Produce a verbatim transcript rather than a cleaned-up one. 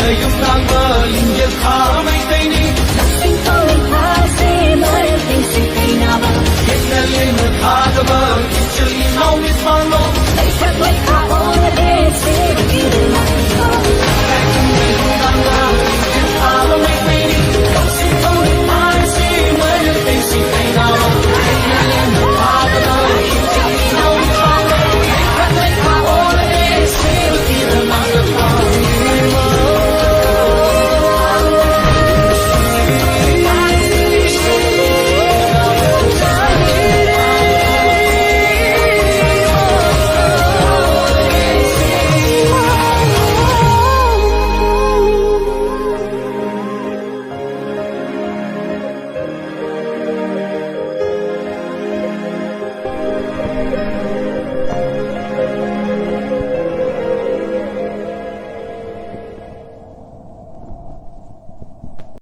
ꯅꯌꯨꯝ ꯂꯥꯡꯕ ꯂꯤꯡꯖꯦꯜ ꯊꯥꯕ ꯃꯩꯇꯩꯅꯤ꯫ ꯂꯧꯁꯤꯡ ꯊꯧꯔꯤ ꯊꯥꯁꯤ ꯃꯔꯦꯜ ꯇꯤꯟꯁꯤ ꯊꯩꯅꯕ꯫ ꯌꯦꯠꯅ ꯂꯦꯡꯅ ꯊꯥꯗꯕ ꯏꯆꯤꯜ ꯏꯅꯥꯎ ꯅꯤꯄꯥꯜꯂꯣ꯫ ꯂꯩꯕꯥꯛ ꯂꯩꯈꯥ ꯑꯣꯏꯔꯦ ꯁꯤꯕꯒꯤ